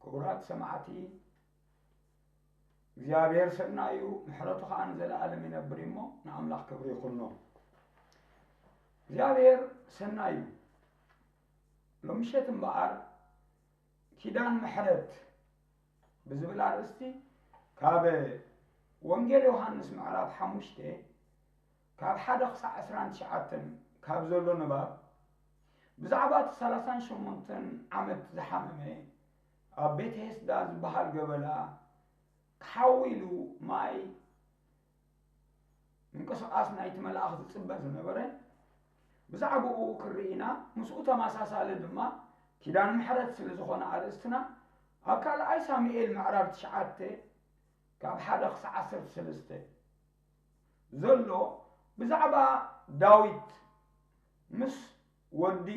ክቡራት ሰማዕቲ፣ እግዚኣብሔር ሰናይ እዩ፣ ምሕረቱ ኸዓ ንዘለኣለም ይነብር እዩ እሞ፣ ንኣምላኽ ክብሪ ይኹኖ። እግዚኣብሔር ሰናይ እዩ። ሎምሸት እምበኣር፣ ኪዳን ምሕረት ብዝብል ኣርእስቲ፣ ካብ ወንጌል ዮሃንስ ምዕራፍ ሓሙሽተ፣ ካብ ሓደ ክሳዕ ዕስራን ትሽዓተን ካብ ዘሎ ንባብ፣ ብዛዕባ እቲ ሰላሳን ሸሞንተን ዓመት ዝሓመመ፣ ኣብ ቤተ ሄስዳ ዝበሃል ገበላ፣ ክሓዊ ኢሉ ማይ ምንቅስቓስ ናይቲ መልኣኽ ዝጽበ ዝነበረ፣ ብዛዕባኡ ክርኢ ኢና። ምስኡ ተመሳሳሊ ድማ፣ ኪዳን ምሕረት ስለ ዝኾነ ኣርእስትና፣ ኣብ ካልኣይ ሳሙኤል ምዕራፍ ትሽዓተ፣ ካብ ሓደ ክሳዕ ዓሰርተ ሰለስተ ዘሎ፣ ብዛዕባ ዳዊት ምስ ወዲ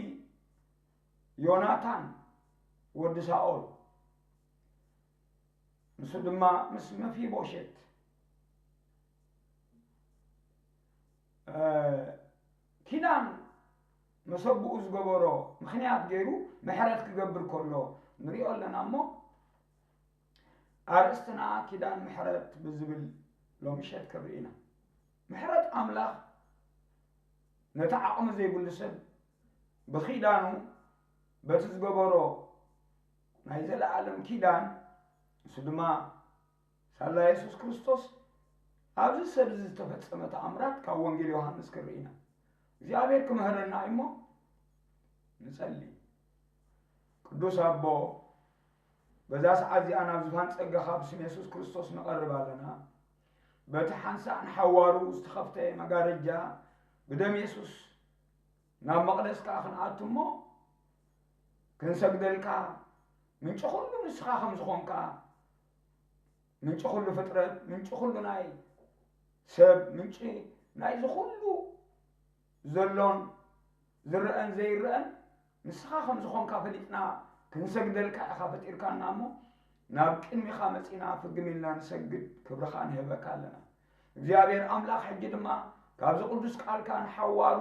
ዮናታን፣ ወዲ ሳኦል፣ ንሱ ድማ ምስ መፊቦሸት፣ እ፣ ኪዳን መሰብኡ ዝገበሮ ምኽንያት ገይሩ ምሕረት ክገብር ከሎ ንሪኦ ኣለና እሞ፣ ኣርእስትና ኪዳን ምሕረት ብዝብል ሎምሸት ክርኢ ኢና። ምሕረት ኣምላኽ ነቲ ዓቕሚ ዘይብሉ ሰብ ብኪዳኑ፣ በቲ ዝገበሮ ናይ ዘለኣለም ኪዳን፣ ንሱ ድማ ሳላ የሱስ ክርስቶስ፣ ኣብዚ ሰብ እዚ ዝተፈጸመ ተኣምራት ካብ ወንጌል ዮሃንስ ክርኢ ኢና። እግዚኣብሔር ክምህረና እዩ እሞ ንጸሊ። ቅዱስ ኣቦ፣ በዛ ሰዓት እዚኣ ናብ ዝፋን ጸጋኻ ብስም የሱስ ክርስቶስ ንቐርብ ኣለና። በቲ ሓንሳእ ንሓዋሩ ዝተኸፍተ መጋረጃ ብደም የሱስ ናብ መቕደስካ ክንኣቱ እሞ ክንሰግደልካ፣ ምንጪ ኩሉ ንስኻ ከም ዝኾንካ፣ ምንጪ ኩሉ ፍጥረት፣ ምንጪ ኩሉ ናይ ሰብ፣ ምንጪ ናይዚ ኩሉ ዘሎን ዝረአን ዘይረአን ንስኻ ከም ዝኾንካ ፈሊጥና ክንሰግደልካ ኢኻ ፈጢርካና እሞ፣ ናብ ቅድሚኻ መጺና ፍግም ኢልና ንሰግድ፣ ክብርኻ ንህበካ ኣለና። እግዚኣብሔር ኣምላኽ፣ ሕጂ ድማ ካብዚ ቅዱስ ቃልካ ንሓዋሩ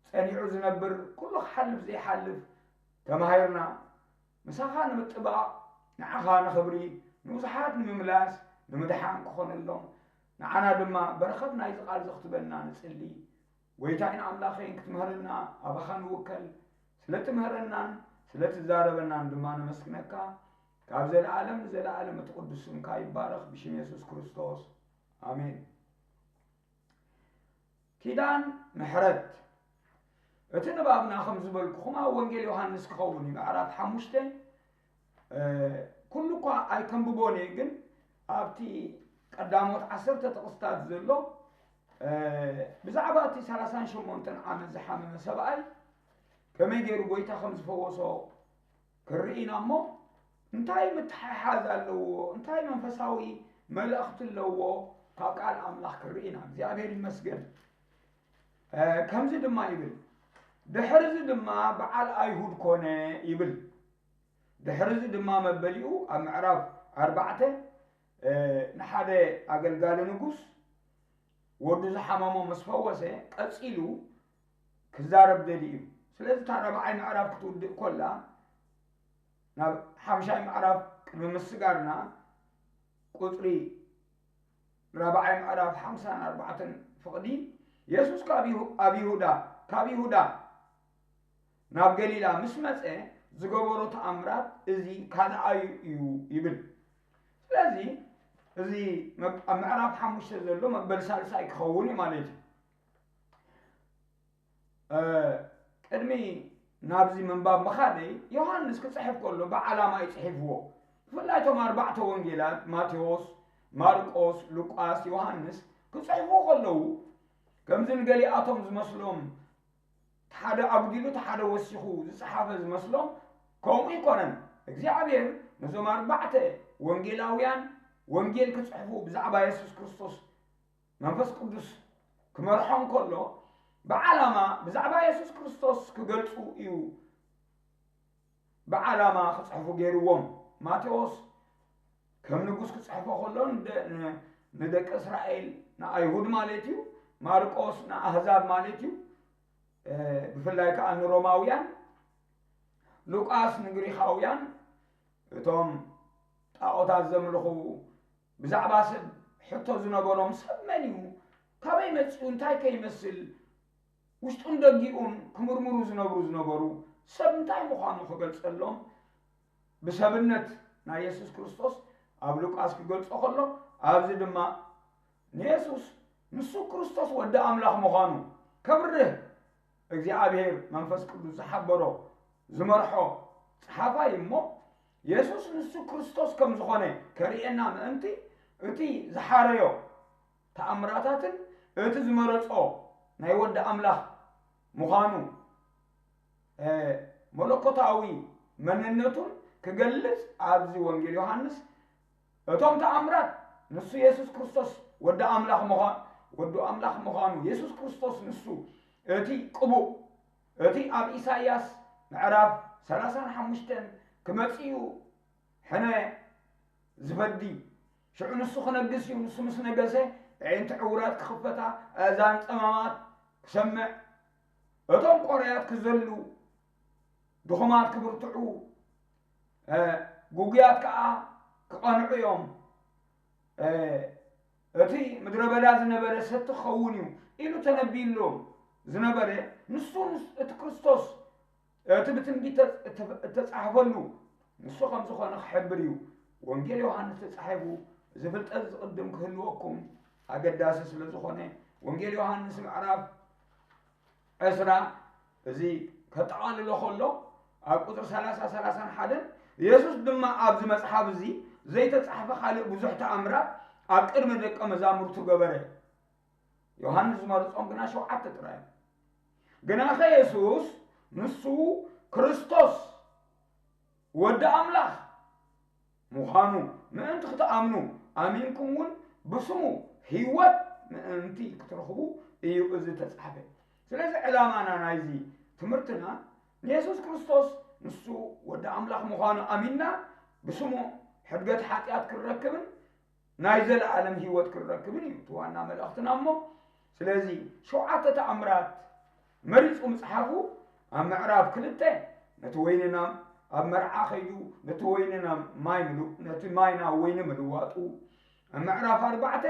ጸኒዑ ዝነብር፣ ኩሉ ክሓልፍ ዘይሓልፍ ተማሂርና፣ ምሳኻ ንምጥባቕ፣ ንዓኻ ንኽብሪ፣ ንብዙሓት ንምምላስ፣ ንምድሓን ክኾነሎም፣ ንዓና ድማ በረኸት ናይዚ ቃል ዘኽትበልና ንጽሊ። ጎይታይን ኣምላኸይን ክትምህረና ኣባኻ ንውከል። ስለ ትምህረናን ስለ ትዛረበናን ድማ ነመስግነካ። ካብ ዘለኣለም ንዘለኣለም እቲ ቅዱስ ስምካ ይባረኽ፣ ብሽም የሱስ ክርስቶስ። ኣሜን። ኪዳን ምሕረት። እቲ ንባብና ከም ዝበልኩኹም ኣብ ወንጌል ዮሃንስ ክኸውን እዩ፣ ምዕራፍ ሓሙሽተ፣ እ፣ ኩሉ እኳ ኣይከንብቦን እየ፣ ግን ኣብቲ ቀዳሞት ዓሰርተ ጥቕስታት ዘሎ፣ እ፣ ብዛዕባ እቲ ሰላሳን ሸሞንተን ዓመት ዝሓመመ ሰብኣይ ከመይ ገይሩ ጎይታ ከም ዝፈወሶ ክርኢ ኢና እሞ፣ እንታይ ምትሕሓዝ ኣለዎ? እንታይ መንፈሳዊ መልእኽቲ ኣለዎ? ካብ ቃል ኣምላኽ ክርኢ ኢና። እግዚኣብሔር ይመስገን። እ፣ ከምዚ ድማ ይብል፣ ድሕርዚ ድማ በዓል ኣይሁድ ኮነ ይብል። ድሕርዚ ድማ መበሊኡ ኣብ ምዕራፍ ኣርባዕተ፣ እ፣ ንሓደ ኣገልጋሊ ንጉስ ወዱ ዝሓመሞ ምስ ፈወሰ፣ ቀጺሉ ክዛረብ ደልዩ እዩ። ስለዚ እታ ራብዓይ ምዕራፍ ክትውድእ ኮላ፣ ናብ ሓምሻይ ምዕራፍ ቅድሚ ምስጋርና፣ ቁጽሪ ራብዓይ ምዕራፍ ሓምሳን ኣርባዕተን ፍቕዲ፣ የሱስ ካብ ይሁ-፣ ኣብ ይሁዳ፣ ካብ ይሁዳ ናብ ገሊላ ምስ መጸ ዝገበሮ ተኣምራት እዚ ካልኣዩ እዩ ይብል። ስለዚ እዚ መብ-፣ ኣብ ምዕራፍ ሓሙሽተ ዘሎ መበል ሳልሳይ ክኸውን እዩ ማለት እዩ። እ፣ ቅድሚ ናብዚ ምንባብ ምኻደይ፣ ዮሃንስ ክጽሕፍ ከሎ ብዓላማ እዩ ጽሒፍዎ። ብፍላይ እቶም ኣርባዕተ ወንጌላት፣ ማቴዎስ፣ ማርቆስ፣ ሉቃስ፣ ዮሃንስ ክጽሕፉ ከለዉ፣ ከምዚ ንገሊኣቶም ዝመስሎም፣ እቲ ሓደ ኣጉዲሉ፣ እቲ ሓደ ወሲኹ ዝጸሓፈ ዝመስሎም፣ ከምኡ ኣይኮነን። እግዚኣብሔር ነዞም ኣርባዕተ ወንጌላውያን ወንጌል ክጽሕፉ፣ ብዛዕባ የሱስ ክርስቶስ መንፈስ ቅዱስ ክመርሖም ከሎ፣ ብዓላማ ብዛዕባ የሱስ ክርስቶስ ክገልጹ እዩ ብዓላማ ክጽሕፉ ገይርዎም። ማቴዎስ ከም ንጉስ ክጽሕፎ ከሎ፣ ንደ-፣ ን-፣ ንደቂ እስራኤል፣ ንኣይሁድ ማለት እዩ። ማርቆስ ንኣህዛብ ማለት እዩ። እ፣ ብፍላይ ከኣ ንሮማውያን። ሉቃስ ንግሪኻውያን። እቶም ጣዖታት ዘምልኹ ብዛዕባ ሰብ ሕቶ ዝነበሮም፣ ሰብ መን እዩ? ካበይ መጺኡ? እንታይ ከ ይመስል? ውሽጡን ደጊኡን ክምርምሩ ዝነብሩ ዝነበሩ፣ ሰብ እንታይ ምዃኑ ክገልጸሎም ብሰብነት ናይ የሱስ ክርስቶስ ኣብ ሉቃስ ክገልጾ ከሎ፣ ኣብዚ ድማ ንየሱስ ንሱ ክርስቶስ ወዲ ኣምላኽ ምዃኑ ከብርህ እግዚኣብሔር መንፈስ ቅዱስ ዝሓበሮ ዝመርሖ ጸሓፋይ እሞ፣ የሱስ ንሱ ክርስቶስ ከም ዝኾነ ከርእየና ምእንቲ፣ እቲ ዝሓረዮ ተኣምራታትን እቲ ዝመረጾ ናይ ወዲ ኣምላኽ ምዃኑ፣ እ፣ መለኮታዊ መንነቱን ክገልጽ ኣብዚ ወንጌል ዮሃንስ እቶም ተኣምራት ንሱ የሱስ ክርስቶስ ወዲ ኣምላኽ ምዃን፣ ወዲ ኣምላኽ ምዃኑ፣ የሱስ ክርስቶስ ንሱ እቲ ቅቡእ፣ እቲ ኣብ ኢሳይያስ ምዕራፍ ሰላሳን ሓሙሽተን ክመጽእ እዩ ሕነ ዝፈዲ፣ ሽዑ ንሱ ክነግስ እዩ፣ ንሱ ምስ ነገሰ ኣዒንቲ ዕውራት ክኽፈታ፣ ኣእዛን ጸማማት ክሰምዕ፣ እቶም ቆርያት ክዘሉ፣ ድኹማት ክብርትዑ፣ እ፣ ጉጉያት ከኣ ክቐንዑ እዮም። እ፣ እቲ ምድረ በዳ ዝነበረ ሰቲ ክኸውን እዩ ኢሉ ተነቢዩሎም ዝነበረ፣ ንሱ፣ ንስ-፣ እቲ ክርስቶስ፣ እቲ ብትንቢት እተ-፣ እተ-፣ እተጻሕፈሉ ንሱ ከም ዝኾነ ክሕብር እዩ ወንጌል ዮሃንስ ተጻሒፉ። እዚ ፍልጠት ዝቕድም ክህልወኩም ኣገዳሲ ስለ ዝኾነ፣ ወንጌል ዮሃንስ ምዕራፍ ዕስራ እዚ ከጠቓልሎ ከሎ፣ ኣብ ቁጽሪ ሰላሳ፣ ሰላሳን ሓደን፣ የሱስ ድማ፣ "ኣብዚ መጽሓፍ እዚ ዘይተጻሕፈ ካልእ ብዙሕ ተኣምራት ኣብ ቅድሚ ደቀ መዛሙርቱ ገበረ።" ዮሃንስ ዝመረጾም ግና ሸውዓተ ጥራይ እዮም። ግናኸ የሱስ ንሱ ክርስቶስ ወዲ ኣምላኽ ምዃኑ ምእንቲ ክትኣምኑ፣ ኣሚንኩም እውን ብስሙ ህይወት ምእንቲ ክትረኽቡ እዩ እዚ ተጻሕፈ። ስለዚ ዕላማና ናይዚ ትምህርትና ንየሱስ ክርስቶስ ንሱ ወዲ ኣምላኽ ምዃኑ ኣሚንና ብስሙ ሕድገት ሓጢኣት ክንረክብን ናይ ዘለኣለም ህይወት ክንረክብን እዩ እቲ ዋና መልእኽትና እሞ። ስለዚ ሸውዓተ ተኣምራት መሪጹ ምጽሓፉ፣ ኣብ ምዕራፍ ክልተ ነቲ ወይንና ኣብ መርዓ ከይዱ ነቲ ወይንና ማይ ምሉ-፣ ነቲ ማይ ናብ ወይኒ ምልዋጡ፣ ኣብ ምዕራፍ ኣርባዕተ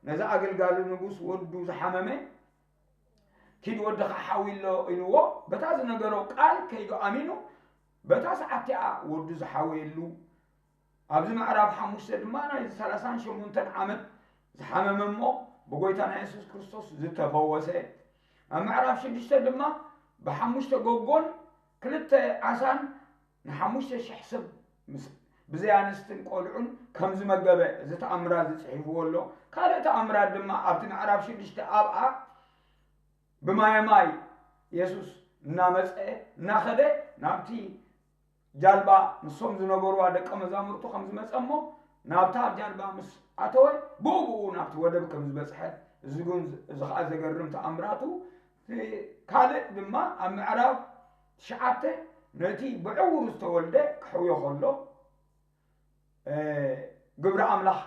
ነዚ ኣገልጋሊ ንጉስ ወዱ ዝሓመመ፣ "ኪድ ወድኻ ሓዊ ኣሎ" ኢልዎ፣ በታ ዝነገሮ ቃል ከይዱ ኣሚኑ፣ በታ ሰዓት እቲኣ ወዱ ዝሓወየሉ፣ ኣብዚ ምዕራፍ ሓሙሽተ ድማ ናይዚ ሰላሳን ሸሞንተን ዓመት ዝሓመመ እሞ ብጎይታና የሱስ ክርስቶስ ዝተፈወሰ፣ ኣብ ምዕራፍ ሽዱሽተ ድማ ብሓሙሽተ ጎጎን ክልተ ዓሳን ንሓሙሽተ ሽሕ ሰብ ምስ፣ ብዘይ ኣንስትን ቆልዑን ከም ዝመገበ እዚ ተኣምራት ዝጽሒፍዎ ኣሎ። ካልእ ተኣምራት ድማ ኣብቲ ምዕራፍ ሽዱሽተ ኣብኣ ብማየ ማይ የሱስ እናመጸ፣ እናኸደ ናብቲ ጃልባ ምስኦም ዝነበርዋ ደቀ መዛሙርቱ ከም ዝመጸ እሞ፣ ናብታ ጃልባ ምስ ኣተወ፣ ብኡ ብኡ ናብቲ ወደብ ከም ዝበጽሐ፣ እዚ ግን፣ እዚ ኸኣ ዘገርም ተኣምራቱ። እቲ ካልእ ድማ ኣብ ምዕራፍ ትሽዓተ ነቲ ብዕውሩ ዝተወልደ ክሕውዮ ከሎ፣ እ፣ ግብሪ ኣምላኽ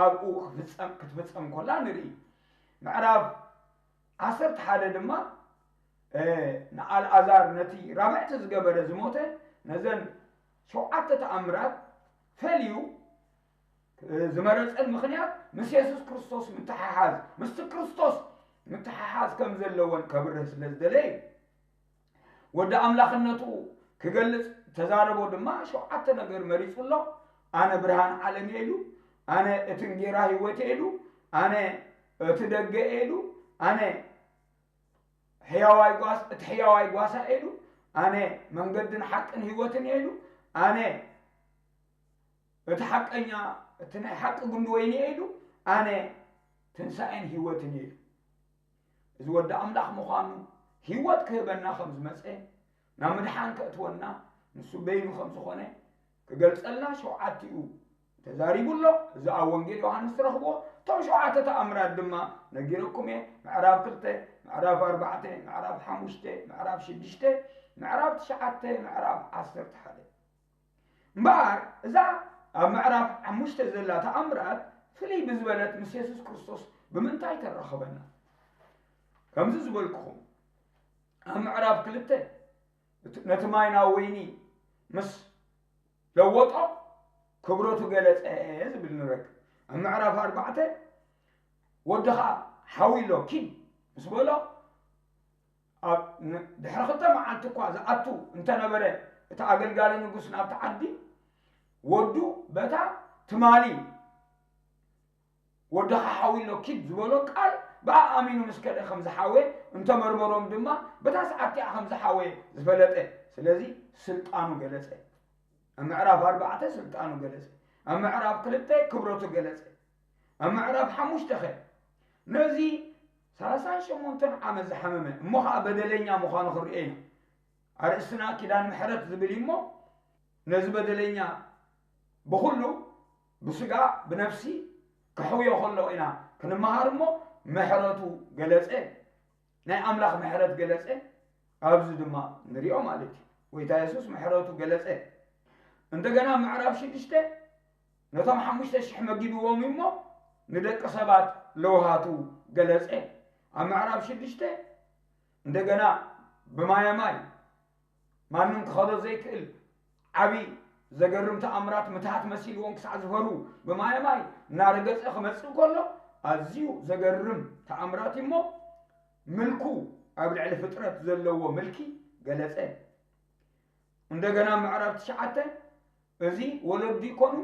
ኣብኡ ክፍጸም፣ ክትፍጸም ከላ ንርኢ። ምዕራፍ ዓሰርተ ሓደ ድማ፣ እ፣ ንኣልኣዛር፣ ነቲ ራብዕቲ ዝገበረ ዝሞተ፣ ነዘን ሸውዓተ ተኣምራት ፈልዩ፣ እ፣ ዝመረጸን ምኽንያት ምስ የሱስ ክርስቶስ ምትሕሓዝ፣ ምስቲ ክርስቶስ ምትሕሓዝ ከም ዘለወን ከብርህ ስለ ዝደለየ እዩ። ወዲ ኣምላኽነቱ ክገልጽ ተዛረቦ ድማ ሸውዓተ ነገር መሪጹ ኣሎ። "ኣነ ብርሃን ዓለም እየ" ኢሉ፣ "ኣነ እቲ እንጌራ ህይወት እየ" ኢሉ፣ "ኣነ እቲ ደገ እየ" ኢሉ፣ "ኣነ ሕያዋይ ጓስ-፣ እቲ ሕያዋይ ጓሳ እየ" ኢሉ፣ "ኣነ መንገድን ሓቅን ህይወትን እየ" ኢሉ፣ "ኣነ እቲ ሓቀኛ፣ እቲ ናይ ሓቂ ጉንዲ ወይኒ እየ" ኢሉ፣ "ኣነ ትንሳኤን ህይወትን እየ" ኢሉ። እዚ ወዲ ኣምላኽ ምዃኑ፣ ህይወት ክህበና ከም ዝመጸ፣ ናብ ምድሓን ከእትወና ንሱ በይኑ ከም ዝኾነ ክገልጸልና ሸውዓቲኡ ተዛሪቡ ኣሎ። እዚ ኣብ ወንጌል ዮሃንስ ትረኽብዎ። እቶም ሸውዓተ ተኣምራት ድማ ነጊረኩም እየ። ምዕራፍ ክልተ፣ ምዕራፍ ኣርባዕተ፣ ምዕራፍ ሓሙሽተ፣ ምዕራፍ ሽዱሽተ፣ ምዕራፍ ትሽዓተ፣ ምዕራፍ ዓሰርተ ሓደ። እምበኣር እዛ ኣብ ምዕራፍ ሓሙሽተ ዘላ ተኣምራት ፍልይ ብዝበለት ምስ የሱስ ክርስቶስ ብምንታይ ተራኸበና? ከምዚ ዝበልኩኹም፣ ኣብ ምዕራፍ ክልተ እቲ፣ ነቲ ማይ ናብ ወይኒ ምስ ለወጦ፣ ክብረቱ ገለጸ ዝብል ንረክብ። ኣብ ምዕራፍ ኣርባዕተ ወድኻ ሓዊ ኣሎ ኪድ ምስ በሎ፣ ኣብ ን- ድሕሪ ክልተ መዓልቲ እኳ ዝኣቱ እንተነበረ እቲ ኣገልጋሊ ንጉስ ናብቲ ዓዲ፣ ወዱ በታ ትማሊ ወድኻ ሓዊ ኣሎ ኪድ ዝበሎ ቃል ብኣ ኣሚኑ ምስ ከደ ከም ዝሓወ፣ እንተመርመሮም ድማ በታ ሰዓት እቲኣ ከም ዝሓወ ዝፈለጠ። ስለዚ ስልጣኑ ገለጸ። ኣብ ምዕራፍ ኣርባዕተ ስልጣኑ ገለጸ። ኣብ ምዕራፍ ክልተ ክብረቱ ገለጸ። ኣብ ምዕራፍ ሓሙሽተ ኸ ነዚ ሰላሳን ሸሞንተን ዓመት ዝሓመመ እሞ ኸዓ በደለኛ ምዃኑ ክንርኢ ኢና። ኣርእስትና ኪዳን ምሕረት ዝብል እዩ እሞ ነዚ በደለኛ ብኹሉ ብስጋ ብነፍሲ ክሕውዮ ከሎ ኢና ክንመሃር እሞ ምሕረቱ ገለጸ። ናይ ኣምላኽ ምሕረት ገለጸ። ኣብዚ ድማ ንሪኦ ማለት እዩ። ጎይታ የሱስ ምሕረቱ ገለጸ። እንደገና ምዕራፍ ሽዱሽተ ነቶም ሓሙሽተ ሽሕ መጊብዎም እሞ ንደቂ ሰባት ለውሃቱ ገለጸ። ኣብ ምዕራፍ ሽዱሽተ እንደገና ብማየማይ ማንም ክኸዶ ዘይክእል ዓቢ ዘገርም ተኣምራት ምትሃት መሲልዎም ክሳዕ ዝፈሩ ብማየማይ እናረገጸ ክመጽእ ከሎ ኣዝዩ ዘገርም ተኣምራት እሞ ምልኩ ኣብ ልዕሊ ፍጥረት ዘለዎ ምልኪ ገለጸ። እንደገና ምዕራፍ ትሽዓተ እዚ ወለዱ ይኮኑ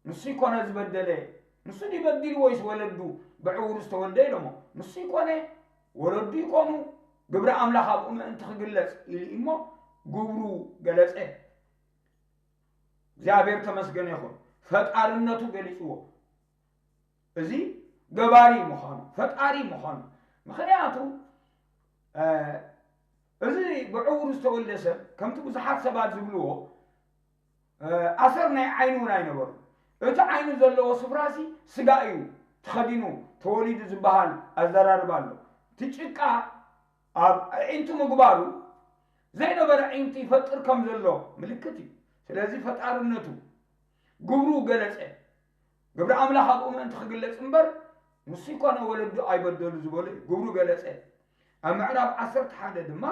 ንሱ ይኮነ ዝበደለ ንሱ ድዩ በዲሉ ወይስ ወለዱ ብዕውሩ ዝተወልደ ኢሎሞ ንሱ ይኮነ ወለዱ ይኮኑ ግብሪ ኣምላኽ ኣብኡ ምእንቲ ክግለጽ ኢሉ እሞ ግብሩ ገለጸ። እግዚኣብሔር ተመስገነ ይኹን። ፈጣርነቱ ገሊጽዎ። እዚ ገባሪ ምዃኑ ፈጣሪ ምዃኑ ምኽንያቱ እዚ ብዕውሩ ዝተወልደ ሰብ ከምቲ ብዙሓት ሰባት ዝብልዎ ኣሰር ናይ ዓይኑ እውን ኣይነበሩ። እቲ ዓይኑ ዘለዎ ስፍራሲ ስጋ እዩ ተኸዲኑ ተወሊዱ ዝበሃል ኣዘራርባ ኣሎ። እቲ ጭቃ ኣብ ኣዒንቱ ምግባሩ ዘይነበረ ኣዒንቲ ይፈጥር ከም ዘሎ ምልክት እዩ። ስለዚ ፈጣርነቱ ግብሩ ገለጸ። ግብሪ ኣምላኽ ኣብኡ ምእንቲ ክግለጽ እምበር ንሱ ይኮነ ወለዱ ኣይበደሉ ዝበሎ እዩ። ግብሩ ገለጸ። ኣብ ምዕራፍ ዓሰርተ ሓደ ድማ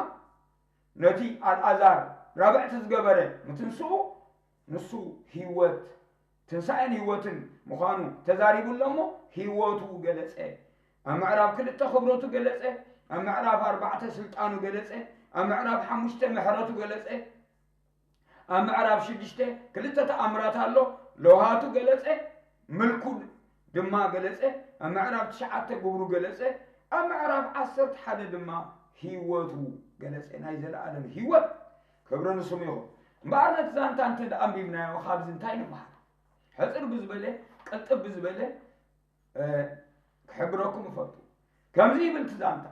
ነቲ ኣልኣዛር ራብዕቲ ዝገበረ ምትንስኡ ንሱ ህይወት ትንሳኤን ህይወትን ምዃኑ ተዛሪቡ ኣሎ እሞ ህይወቱ ገለጸ። ኣብ ምዕራፍ ክልተ ክብረቱ ገለጸ። ኣብ ምዕራፍ ኣርባዕተ ስልጣኑ ገለጸ። ኣብ ምዕራፍ ሓሙሽተ ምሕረቱ ገለጸ። ኣብ ምዕራፍ ሽዱሽተ ክልተ ተኣምራት ኣሎ። ለውሃቱ ገለጸ፣ ምልኩ ድማ ገለጸ። ኣብ ምዕራፍ ትሽዓተ ግብሩ ገለጸ። ኣብ ምዕራፍ ዓሰርተ ሓደ ድማ ህይወቱ ገለጸ። ናይ ዘለኣለም ህይወት ክብሪ ንስሙ ይኹን። እምበኣር ነቲ ዛንታ እንተ ደኣ ኣንቢብናዮ ካብዚ እንታይ ንመሃር? ሕጽር ብዝበለ ቅልጥፍ ብዝበለ ክሕብረኩም እፈቱ። ከምዚ ይብል እቲ ዛንታ፣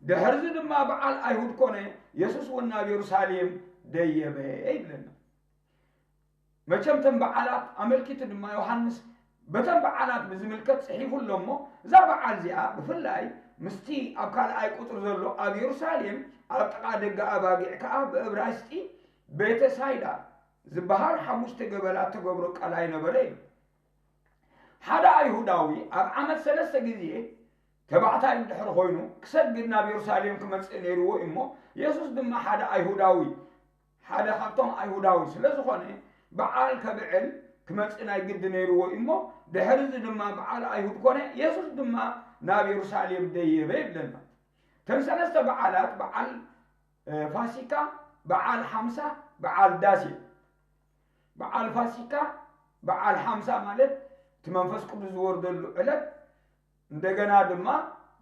ድሕርዚ ድማ በዓል ኣይሁድ ኮነ፣ የሱስ እውን ናብ የሩሳሌም ደየበ ይብለና። መቸም እተን በዓላት ኣመልኪቱ ድማ ዮሃንስ በተን በዓላት ብዝምልከት ጽሒፉ ኣሎ እሞ እዛ በዓል እዚኣ ብፍላይ ምስቲ ኣብ ካልኣይ ቁጽሪ ዘሎ ኣብ የሩሳሌም ኣብ ጥቓ ደገ ኣባጊዕ ከኣ ብእብራይስጢ ቤተሳይዳ ዝበሃል ሓሙሽተ ገበላት ተገብሮ ቀላይ ነበረ ኢሉ። ሓደ ኣይሁዳዊ ኣብ ዓመት ሰለስተ ግዜ ተባዕታይ እንድሕር ኮይኑ ክሰግድ ናብ የሩሳሌም ክመጽእ ነይርዎ እዩ እሞ የሱስ ድማ ሓደ ኣይሁዳዊ ሓደ ካብቶም ኣይሁዳዊ ስለ ዝኾነ በዓል ከብዕል ክመጽእ ናይ ግዲ ነይርዎ እዩ እሞ ድሕሪ እዚ ድማ በዓል ኣይሁድ ኮነ። የሱስ ድማ ናብ የሩሳሌም ደየበ ይብለና። እተን ሰለስተ በዓላት በዓል ፋሲካ፣ በዓል ሓምሳ፣ በዓል ዳስ እዩ። በዓል ፋሲካ፣ በዓል ሓምሳ ማለት እቲ መንፈስ ቅዱስ ዝወርደሉ ዕለት፣ እንደገና ድማ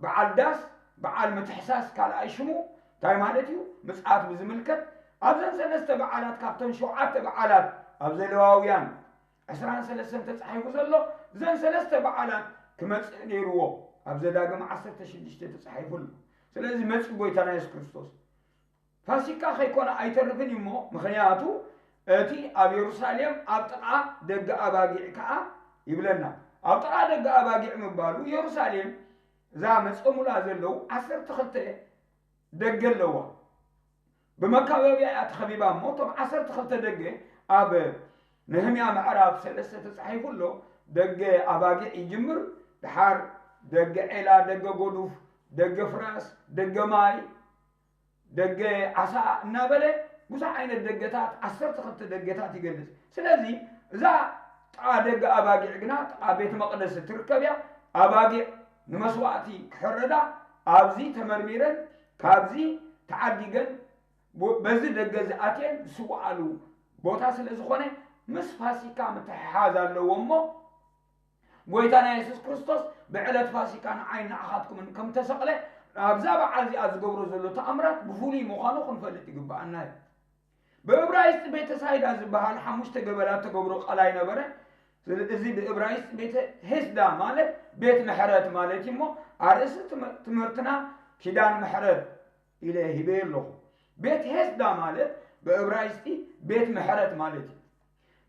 በዓል ዳስ፣ በዓል ምትሕሳስ ካልኣይ ሽሙ እንታይ ማለት እዩ? ምጽኣት ብዝምልከት ኣብዘን ሰለስተ በዓላት ካብተን ሸውዓተ በዓላት ኣብ ዘሌዋውያን ዕስራን ሰለስተን ተጻሒፉ ዘሎ እዘን ሰለስተ በዓላት ክመጽእ ነይርዎ ኣብ ዘዳግም ዓሰርተ ሽዱሽተ ተጻሒፉ ኣሎ። ስለዚ መጺኡ ጎይታና የሱስ ክርስቶስ ፋሲካ ከይኮነ ኣይተርፍን እዩ እሞ ምኽንያቱ እቲ ኣብ የሩሳሌም ኣብ ጥቓ ደገ ኣባጊዕ ከኣ ይብለና። ኣብ ጥቓ ደገ ኣባጊዕ ምባሉ የሩሳሌም እዛ መጸሙላ ዘለዉ ዓሰርተ ክልተ ደገ ኣለዋ። ብመካበብያ እያ ተኸቢባ እሞ እቶም ዓሰርተ ክልተ ደገ ኣብ ነህምያ ምዕራፍ ሰለስተ ተጻሒፉ ኣሎ። ደገ ኣባጊዕ ይጅምር፣ ድሓር ደገ ዔላ፣ ደገ ጎዱፍ፣ ደገ ፍራስ፣ ደገ ማይ፣ ደገ ዓሳ እናበለ ብዙሕ ዓይነት ደገታት ዓሰርተ ክልተ ደገታት ይገልጽ። ስለዚ እዛ ጥቓ ደገ ኣባጊዕ ግና ጥቓ ቤት መቕደስ እትርከብ እያ። ኣባጊዕ ንመስዋእቲ ክሕረዳ ኣብዚ ተመርሚረን ካብዚ ተዓዲገን ብ-፣ በዚ ደገ ዝኣትየን ዝስውኣሉ ቦታ ስለ ዝኾነ ምስ ፋሲካ ምትሕሓዝ ኣለዎ እሞ ጎይታና የሱስ ክርስቶስ ብዕለት ፋሲካ ንዓይን ንዓኻትኩምን ከም ተሰቕለ ኣብዛ በዓል እዚኣ ዝገብሮ ዘሎ ተኣምራት ብፍሉይ ምዃኑ ክንፈልጥ ይግብኣና እዩ። ብእብራይስጥ ቤተሳይዳ ዝበሃል ሓሙሽተ ገበላት ተገብሮ ቀላይ ነበረ። እዚ ብእብራይስጥ ቤተ ሄስዳ ማለት ቤት ምሕረት ማለት እዩ እሞ ኣርእስቲ ትም-፣ ትምህርትና ኪዳን ምሕረት ኢለ ሂበዮ ኣለኹ። ቤት ሄስዳ ማለት ብእብራይስጢ ቤት ምሕረት ማለት እዩ።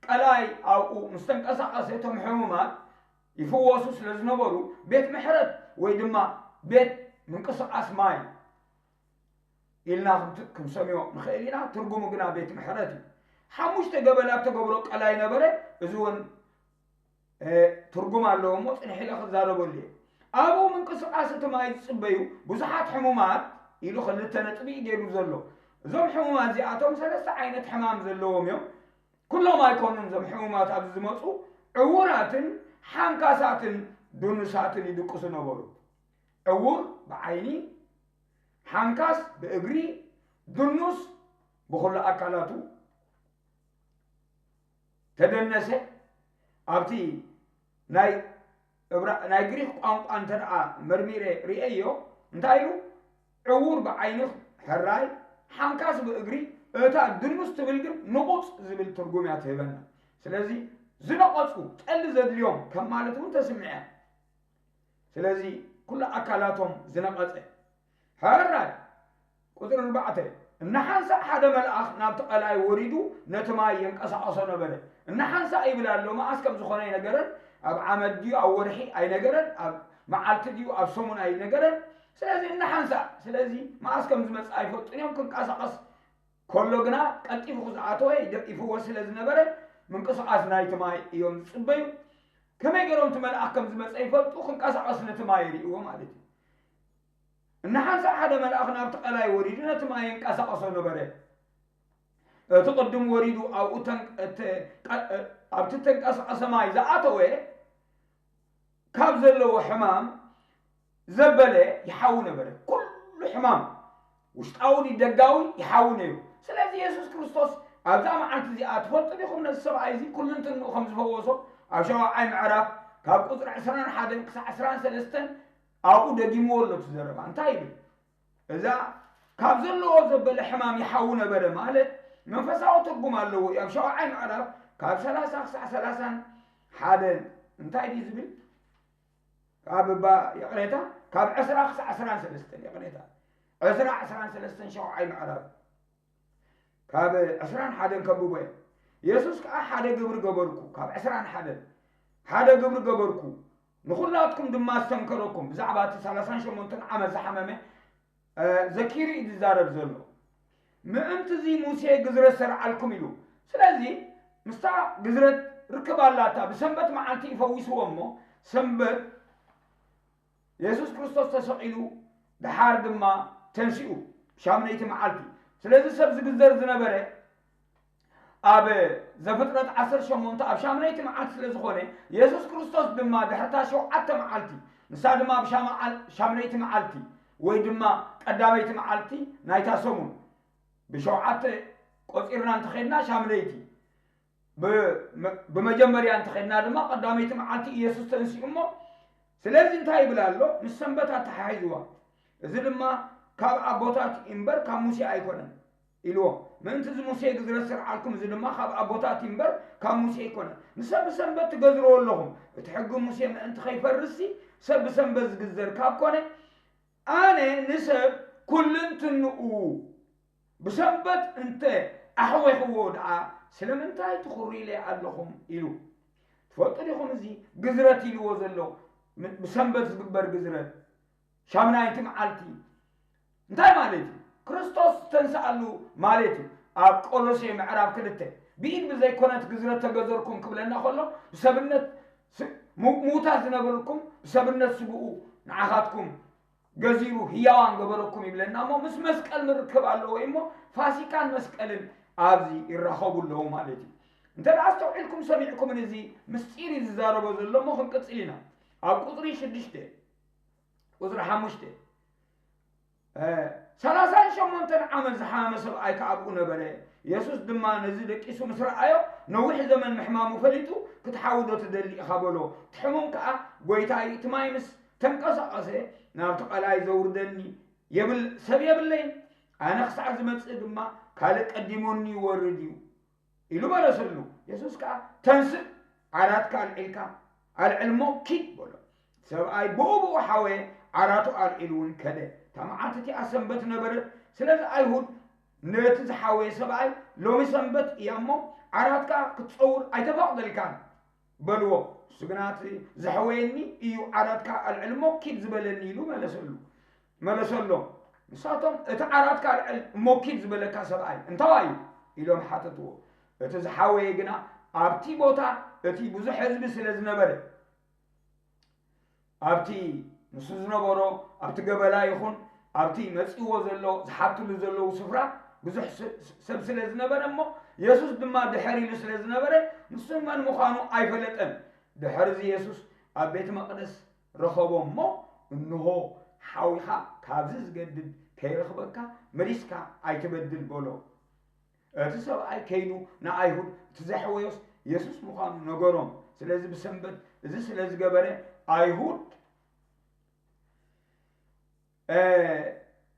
ቀላይ ኣብኡ ምስ ተንቀሳቐሰ እቶም ሕሙማት ይፍወሱ ስለ ዝነበሩ ቤት ምሕረት ወይ ድማ ቤት ምንቅስቓስ ማይ ኢልና ክንት-፣ ክንሰምዮ ንኽእል ኢና። ትርጉሙ ግና ቤት ምሕረት እዩ። ሓሙሽተ ገበላት ተገብሮ ቀላይ ነበረ። እዚ እውን እ፣ ትርጉም ኣለዎ እሞ ጽንሕ ኢለ ክዛረበሉ እየ። ኣብኡ ምንቅስቓስ እቲ ማይ ዝጽበዩ ብዙሓት ሕሙማት ኢሉ ክልተ ነጥቢ እዩ ገይሩ ዘሎ። እዞም ሕሙማት እዚኣቶም ሰለስተ ዓይነት ሕማም ዘለዎም እዮም። ኩሎም ኣይኮኑን እዞም ሕሙማት ኣብዚ ዝመጹ፣ ዕዉራትን ሓንካሳትን ድኑሳትን ይድቅሱ ነበሩ። ዕዉር ብዓይኒ፣ ሓንካስ ብእግሪ፣ ድኑስ ብኹሉ ኣካላቱ ተደነሰ። ኣብቲ ናይ እብራ-፣ ናይ ግሪክ ቋንቋ እንተ ደኣ መርሚረ ርእየዮ፣ እንታይ ኢሉ? ዕዉር ብዓይኒ ሕራይ፣ ሓንካስ ብእግሪ፣ እታ ድኑስ ትብል ግን ንቑጽ ዝብል ትርጉም እያ ትህበና። ስለዚ ዝነቐጹ፣ ጠሊ ዘድልዮም ከም ማለት እውን ተስምዐ። ስለዚ ኩሉ ኣካላቶም ዝነቐጸ። ሕራይ ቁጽሪ ኣርባዕተ፣ እናሓንሳእ ሓደ መልኣኽ ናብቲ ቀላይ ወሪዱ ነቲ ማይ የንቀሳቐሶ ነበረ። እናሓንሳእ ይብል ኣሎ፣ መኣስ ከም ዝኾነ ኣይነገረን። ኣብ ዓመት ድዩ ኣብ ወርሒ ኣይነገረን፣ ኣብ መዓልቲ ድዩ ኣብ ሰሙን ኣይነገረን። ስለዚ እናሓንሳእ፣ ስለዚ መኣስ ከም ዝመጽእ ኣይፈልጡን እዮም። ክንቀሳቐስ ከሎ ግና ቀልጢፉ ክዝኣተወ ይደ-፣ ይፍወስ ስለ ዝነበረ ምንቅስቓስ ናይቲ ማይ እዮም ዝጽበዩ። ከመይ ገይሮም እቲ መልኣኽ ከም ዝመጸ ይፈልጡ፣ ክንቀሳቐስ ነቲ ማይ ይርእይዎ ማለት እዩ። እናሓንሳእ ሓደ መልኣኽ ናብቲ ቀላይ ወሪዱ ነቲ ማይ የንቀሳቐሶ ነበረ። እቲ ቅድም ወሪዱ ኣብኡ ተን-፣ እቲ ቀ-፣ ኣብቲ ተንቀሳቐሰ ማይ ዝኣተወ ካብ ዘለዎ ሕማም ዘበለ ይሓዊ ነበረ። ኩሉ ሕማም ውሽጣዊ ድዩ ደጋዊ ይሓዊ ነይሩ። ስለዚ የሱስ ክርስቶስ ኣብዛ መዓልቲ እዚኣ ትፈልጡ ዲኹም ነዚ ሰብኣይ እዚ ኩሉ እንትንኡ ከም ዝፈወሶ ኣብ ሻውዓይ ምዕራፍ ካብ ቁጽሪ ዕስራን ሓደን ክሳዕ ዕስራን ሰለስተን ኣብኡ ደጊምዎ ኣሎ እቲ ዘረባ። እንታይ ይብል? እዛ ካብ ዘለዎ ዘበለ ሕማም ይሓዊ ነበረ ማለት መንፈሳዊ ትርጉም ኣለዎ እዩ። ኣብ ሻውዓይ ምዕራፍ ካብ ሰላሳ ክሳዕ ሰላሳን ሓደን እንታይ ድዩ ዝብል? ካብ እባ ይቕሬታ፣ ካብ ዕስራ ክሳዕ ዕስራን ሰለስተን ይቕሬታ። ዕስራ፣ ዕስራን ሰለስተን ሻውዓይ ምዕራፍ። ካብ ዕስራን ሓደን ከብቦ እየ። የሱስ ከኣ ሓደ ግብሪ ገበርኩ፣ ካብ ዕስራን ሓደን ሓደ ግብሪ ገበርኩ፣ ንኹላትኩም ድማ ኣስተንከረኩም። ብዛዕባ እቲ ሰላሳን ሸሞንተን ዓመት ዝሓመመ፣ እ፣ ዘኪሩ እዩ ዝዛረብ ዘሎ። ምእንቲ እዚ ሙሴ ግዝረት ሰርዓልኩም ኢሉ። ስለዚ ምስታ ግዝረት ርክብ ኣላታ። ብሰንበት መዓልቲ እዩ ፈዊስዎ እሞ፣ ሰንበት የሱስ ክርስቶስ ተሰቒሉ፣ ደሓር ድማ ተንሲኡ፣ ሻምነይቲ መዓልቲ። ስለዚ ሰብ ዝግዘር ዝነበረ ኣብ ዘፍጥረት ዓሰርተ ሸሞንተ ኣብ ሻምነይቲ መዓልቲ ስለ ዝኾነ፣ የሱስ ክርስቶስ ድማ ድሕርታ ሸውዓተ መዓልቲ፣ ንሳ ድማ ኣብ ሻማ-፣ ሻምነይቲ መዓልቲ ወይ ድማ ቀዳመይቲ መዓልቲ ናይታ ሰሙን፣ ብሸውዓተ ቆጺርና እንተኸድና ሻምነይቲ፣ ብ-፣ መ-፣ ብመጀመርያ እንተኸድና ድማ ቀዳመይቲ መዓልቲ ኢየሱስ ተንሲኡ እሞ፣ ስለዚ እንታይ ይብል ኣሎ? ምስ ሰንበት ኣተሓሒዝዋ። እዚ ድማ ካብ ኣቦታት እምበር ካብ ሙሴ ኣይኮነን ኢልዎ። ምእንቲ እዚ ሙሴ ግዝረት ሰርዓልኩም፣ እዚ ድማ ካብ ኣቦታት እምበር ካብ ሙሴ ኣይኮነን። ንሰብ ብሰንበት ትገዝርዎ ኣለኹም። እቲ ሕጊ ሙሴ ምእንቲ ከይፈርስሲ ሰብ ብሰንበት ዝግዘር ካብ ኮነ፣ ኣነ ንሰብ ኩልንትንኡ ብሰንበት እንተ ኣሕዌኽዎ ደኣ ስለምንታይ ትኹርይለይ ኣለኹም? ኢሉ። ትፈልጡ ዲኹም እዚ ግዝረት ኢልዎ ዘሎ ም-፣ ብሰንበት ዝግበር ግዝረት? ሻምናይቲ መዓልቲ እንታይ ማለት እዩ? ክርስቶስ ዝተንስኣሉ ማለት እዩ። ኣብ ቆሎሴ ምዕራፍ ክልተ ብኢድ ብዘይኮነት ግዝረት ተገዘርኩም ክብለና ከሎ ብሰብነት ስ-፣ ሙ-፣ ምዉታት ዝነበርኩም ብሰብነት ስግኡ ንዓኻትኩም ገዚሩ ህያዋን ገበረኩም ይብለና እሞ ምስ መስቀል ምርክብ ኣለዎ እዩ እሞ ፋሲካን መስቀልን ኣብዚ ይራኸቡ ኣለዉ ማለት እዩ። እንተ ደኣ ኣስተውዒልኩም ሰሚዕኩምን፣ እዚ ምስጢር እዩ ዝዛረቦ ዘሎ እሞ ክንቅጽል ኢና። ኣብ ቁጽሪ ሽዱሽተ፣ ቁጽሪ ሓሙሽተ፣ እ፣ ሰላሳን ሸሞንተን ዓመት ዝሓመመ ሰብኣይ ከኣ ኣብኡ ነበረ። የሱስ ድማ ነዚ ደቂሱ ምስ ረኣዮ፣ ነዊሕ ዘመን ምሕማሙ ፈሊጡ፣ "ክትሓዊ ዶ ትደሊ ኢኻ?" በሎ። እቲ ሕሙም ከኣ፣ "ጐይታይ፣ እቲ ማይ ምስ ተንቀሳቐሰ፣ ናብቲ ቀላይ ዘውርደኒ የብል-፣ ሰብ የብለይን። ኣነ ክሳዕ ዝመጽእ ድማ ካልእ ቀዲሙኒ ይወርድ እዩ" ኢሉ መለሰሉ። የሱስ ከኣ፣ "ተንስእ፣ ዓራትካ ኣልዒልካ፣ ኣልዕል እሞ ኪድ" በሎ። ሰብኣይ ብኡ ብኡ ሓወየ፣ ዓራቱ ኣልዒሉ እውን ከደ። እታ መዓልቲ እቲኣ ሰንበት ነበረት። ስለዚ ኣይሁድ ነቲ ዝሓወየ ሰብኣይ፣ "ሎሚ ሰንበት እያ እሞ፣ ዓራትካ ክትጸውር ኣይተፈቕደልካን" በልዎ። ንሱ ግና፣ "እቲ ዘሕወየኒ እዩ፣ ዓራትካ ኣልዕል እሞ ኪድ ዝበለኒ" ኢሉ መለሰሉ፣ መለሰሎም። ንሳቶም፣ "እቲ ዓራትካ ኣልዕል እሞ ኪድ ዝበለካ ሰብኣይ እንታዋይ እዩ?" ኢሎም ሓተትዎ። እቲ ዝሓወየ ግና ኣብቲ ቦታ እቲ ብዙሕ ህዝቢ ስለ ዝነበረ፣ ኣብቲ ንሱ ዝነበሮ፣ ኣብቲ ገበላ ይኹን ኣብቲ መጺእዎ ዘሎ፣ ዝሓትሉ ዘለዉ ስፍራ ብዙሕ ስ-፣ ሰብ ስለ ዝነበረ እሞ፣ የሱስ ድማ ድሕር ኢሉ ስለ ዝነበረ፣ ንሱ መን ምዃኑ ኣይፈለጠን። ድሕርዚ የሱስ ኣብ ቤት መቕደስ ረኸቦ እሞ፣ "እንሆ፣ ሓዊኻ ካብዚ ዝገድድ ከይረኽበካ መሊስካ ኣይትበድል" በሎ። እቲ ሰብኣይ ከይዱ ንኣይሁድ እቲ ዘሕወዮስ የሱስ ምዃኑ ነገሮም። ስለዚ ብሰንበት እዚ ስለ ዝገበረ፣ ኣይሁድ፣ እ፣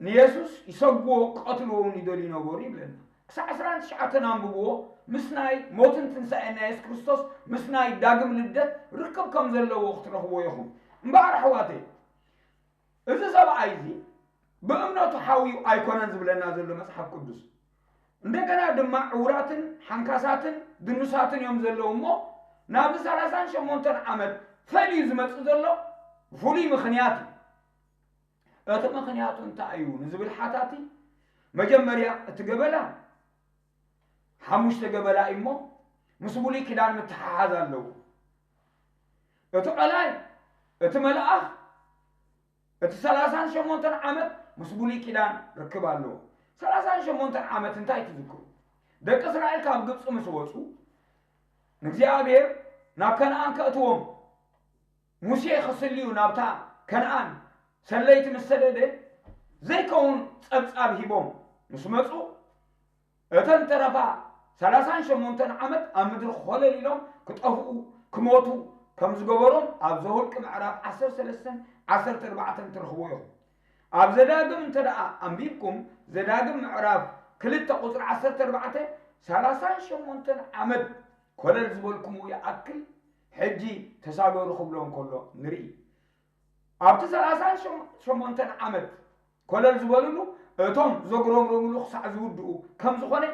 ንየሱስ ይሰግዎ፣ ክቐትልዎ እውን ይደልዩ ነበሩ ይብለና። ክሳዕ ዕስራን ትሽዓተን ኣንብብዎ። ምስ ናይ ሞትን ትንሳኤን ናይ የሱስ ክርስቶስ፣ ምስ ናይ ዳግም ልደት ርክብ ከም ዘለዎ ክትረኽብዎ ኢኹም። እምበኣር ኣሕዋተይ፣ እዚ ሰብኣይ እዚ ብእምነቱ ሓውዩ ኣይኮነን ዝብለና ዘሎ መጽሓፍ ቅዱስ። እንደገና ድማ ዕውራትን ሓንካሳትን ድኑሳትን እዮም ዘለዉ እሞ፣ ናብዚ ሰላሳን ሸሞንተን ዓመት ፈልዩ ዝመጽእ ዘሎ ብፍሉይ ምኽንያት እዩ። እቲ ምኽንያቱ እንታይ እዩ ንዝብል ሓታቲ፣ መጀመርያ እቲ ገበላ ሓሙሽተ ገበላ እዩ እሞ፣ ምስ ብሉይ ኪዳን ምትሓሓዝ ኣለዎ። እቲ ቀላይ፣ እቲ መልኣኽ፣ እቲ ሰላሳን ሸሞንተን ዓመት ምስ ብሉይ ኪዳን ርክብ ኣለዎ። ሰላሳን ሸሞንተን ዓመት እንታይ ትዝክሩ? ደቂ እስራኤል ካብ ግብፂ ምስ ወፁ፣ ንእግዚኣብሔር ናብ ከነኣን ከእትዎም፣ ሙሴ ክስልዩ ናብታ ከነኣን ሰለይቲ ምስ ሰደደ፣ ዘይከውን ጸብጻብ ሂቦም ምስ መጹ፣ እተን ተረፋ ሰላሳን ሸሞንተን ዓመት ኣብ ምድሪ ኾለል ኢሎም ክጠፍኡ፣ ክሞቱ ከም ዝገበሮም ኣብ ዘኍልቍ ምዕራፍ ዓሰርተ ሰለስተን ዓሰርተ ኣርባዕተን ትረኽብዎ ኢኹም። ኣብ ዘዳግም እንተ ደኣ ኣንቢብኩም፣ ዘዳግም ምዕራፍ ክልተ ቁጽሪ ዓሰርተ ኣርባዕተ፣ ሰላሳን ሸሞንተን ዓመት ኮለል ዝበልኩምዎ ይኣክል፣ ሕጂ ተሳገሩ ክብሎም ከሎ ንርኢ። ኣብቲ ሰላሳን ሸሞንተን ዓመት ኮለል ዝበልሉ፣ እቶም ዘጉረምረምሉ ክሳዕ ዝውድኡ ከም ዝኾነ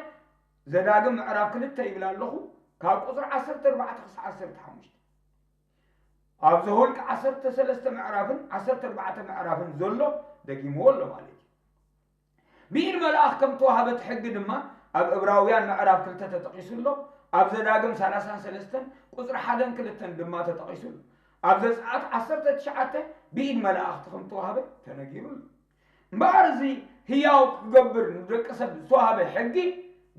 ዘዳግም ምዕራፍ ክልተ ይብል ኣለኹ፣ ካብ ቁጽሪ ዓሰርተ ኣርባዕተ ክሳዕ ዓሰርተ ሓሙሽተ። ኣብ ዘኍልቁ ዓሰርተ ሰለስተ ምዕራፍን ዓሰርተ ኣርባዕተ ምዕራፍን ዘሎ ደጊምዎ ኣሎ ማለት እዩ። ብኢድ መልኣኽ ከም ተዋህበት ሕጊ ድማ ኣብ ዕብራውያን ምዕራፍ ክልተ ተጠቒሱ ኣሎ። ኣብ ዘዳግም ሰላሳን ሰለስተን ቁጽሪ ሓደን ክልተን ድማ ተጠቒሱ ኣሎ። ኣብ ዘጸኣት ዓሰርተ ትሽዓተ ብኢድ መላእኽቲ ከም ተዋህበ ተነጊሩ ኣሎ። እምበኣር እዚ ህያው ክገብር ንደቂ ሰብ ዝተዋህበ ሕጊ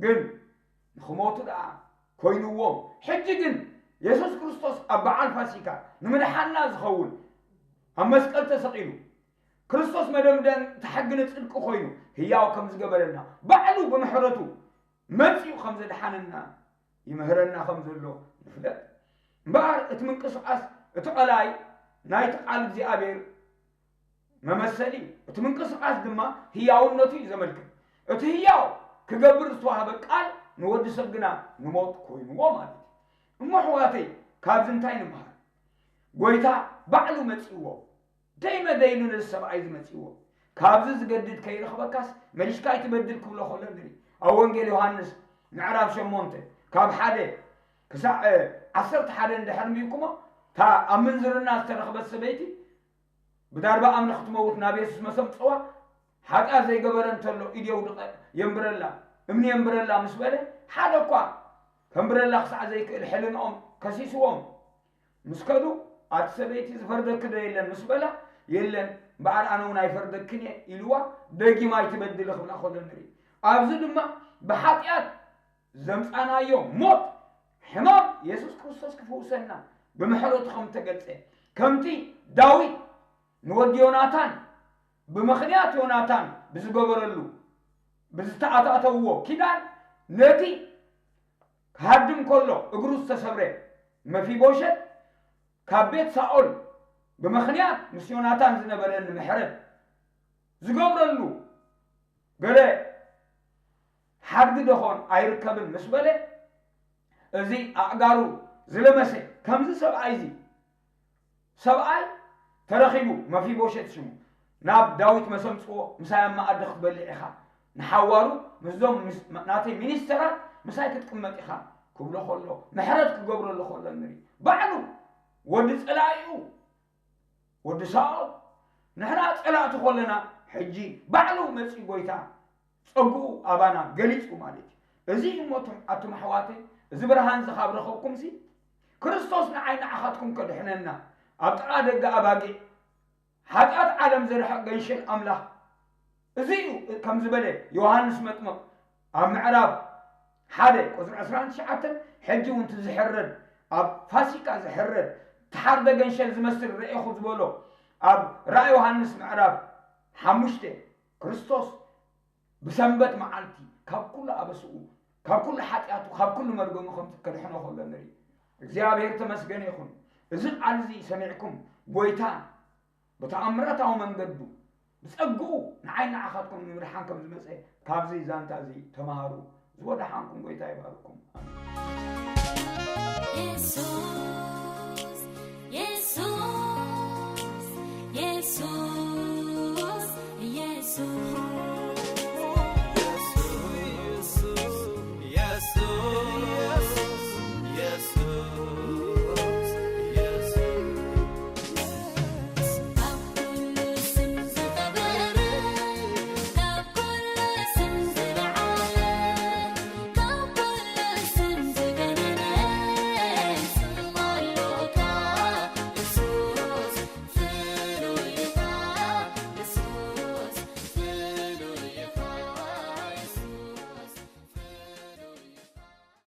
ግን ንኽሞቱ ደኣ ኮይንዎም። ሕጂ ግን የሱስ ክርስቶስ ኣብ በዓል ፋሲካ ንምድሓንና ዝኸውን ኣብ መስቀል ተሰቒሉ፣ ክርስቶስ መደምደም እቲ ሕጊ ንጽድቂ ኮይኑ ህያው ከም ዝገበረና፣ ባዕሉ ብምሕረቱ መጺኡ ከም ዘድሓነና ይምህረና ከም ዘሎ ንፍለጥ። እምበኣር እቲ ምንቅስቓስ፣ እቲ ቐላይ ናይቲ ቃል እግዚኣብሔር መመሰሊ እዩ። እቲ ምንቅስቓስ ድማ ህያውነቱ እዩ ዘመልክት። እቲ ህያው ክገብር ዝተዋህበ ቃል ንወዲ ሰብ ግና ንሞት ኮይንዎ ማለት እዩ። እሞ ኣሕዋተይ፣ ካብዚ እንታይ ንምሃር? ጐይታ ባዕሉ መጺእዎ። ደይ መደይሉ ነዚ ሰብኣይ እዚ መጺእዎ። ካብዚ ዝገድድ ከይረኽበካስ መሊስካ ኣይትበድል ክብሎ ከሎ ንርኢ። ኣብ ወንጌል ዮሃንስ ምዕራፍ ሸሞንተ ካብ ሓደ ክሳዕ፣ እ፣ ዓሰርተ ሓደ እንድሕር ኣንቢብኩሞ፣ እታ ኣብ ምንዝርና ዝተረኽበት ሰበይቲ ብዳርባ እምኒ ክትመውት ናብ የሱስ መሰምጽዋ፣ ሓጢኣት ዘይገበረ እንተሎ ኢድ የውድቐ፣ የንብረላ፣ እምኒ የንብረላ ምስ በለ፣ ሓደ እኳ ከንብረላ ክሳዕ ዘይክእል ሕልንኦም ከሲስዎም። ምስ ከዱ፣ ኣቲ ሰበይቲ ዝፈርደኪ ዶ የለን ምስ በላ፣ የለን፣ እምበኣር ኣነ እውን ኣይፈርደክን እየ ኢልዋ፣ ደጊም ኣይትበድሊ ክብላ ከሎ ንርኢ። ኣብዚ ድማ ብሓጢኣት ዘምጻናዮ ሞት ሕማም የሱስ ክርስቶስ ክፍውሰና ብምሕረቱ ከም ተገልጸ፣ ከምቲ ዳዊት ንወዲ ዮናታን ብምኽንያት ዮናታን ብዝገበረሉ ብዝተኣታተውዎ ኪዳን፣ ነቲ ክሃድም ከሎ እግሩ ዝተሰብረ መፊቦሸት ካብ ቤት ሳኦል ብምኽንያት ምስ ዮናታን ዝነበረኒ ምሕረት ዝገብረሉ ገለ ሓድጊ ደኾን ኣይርከብን ምስ በለ፣ እዚ ኣእጋሩ ዝለመሰ ከምዚ ሰብኣይ እዚ ሰብኣይ ተረኺቡ፣ መፊቦሸት ሽሙ፣ ናብ ዳዊት መሰምጽዎ፣ ምሳይ ኣብ መኣዲ ክትበልዕ ኢኻ፣ ንሓዋሩ ምስዞም ምስ ናተይ ሚኒስተራት ምሳይ ክትቅመጥ ኢኻ ክብሎ ከሎ፣ ምሕረት ክገብረሉ ከሎ ንርኢ። ባዕሉ ወዲ ጸላኢኡ ወዲ ሳኦል ንሕና ጸላእቲ ከለና፣ ሕጂ ባዕሉ መጺኡ ጎይታ ጸግኡ ኣባና ገሊጹ ማለት እዩ። እዚ እሞ ኣቱም ኣሕዋተይ፣ እዚ ብርሃን እዚ ካብ ረኸብኩምሲ፣ ክርስቶስ ንዓይ ንዓኻትኩም ከድሕነና፣ ኣብ ጥቓ ደገ ኣባጊዕ ሓጢኣት ዓለም ዘርሕቕ ገንሸል ኣምላኽ እዚ እዩ። ከም ዝበለ ዮሃንስ መጥምቕ ኣብ ምዕራፍ ሓደ ቁጽሪ ዕስራን ትሽዓተን፣ ሕጂ እውን እቲ ዝሕረድ፣ ኣብ ፋሲካ ዝሕረድ፣ ተሓርደ ገንሸል ዝመስል ርኤኹ ዝበሎ ኣብ ራእይ ዮሃንስ ምዕራፍ ሓሙሽተ፣ ክርስቶስ ብሰንበት መዓልቲ ካብ ኩሉ ኣበስኡ፣ ካብ ኩሉ ሓጢኣቱ፣ ካብ ኩሉ መርገሙ ከም ከድሕኖ ከሎ ንርኢ። እግዚኣብሔር ተመስገን ይኹን። እዚ ቃል እዚ ሰሚዕኩም፣ ጎይታ ብተኣምራታዊ መንገዱ ብጸግኡ ንዓይ ንዓኻትኩም ንምድሓን ከም ዝመጸ ካብዚ ዛንታ እዚ ተማሃሩ። ዝወደሓንኩም ጎይታ ይባርኩም። ኣሜን።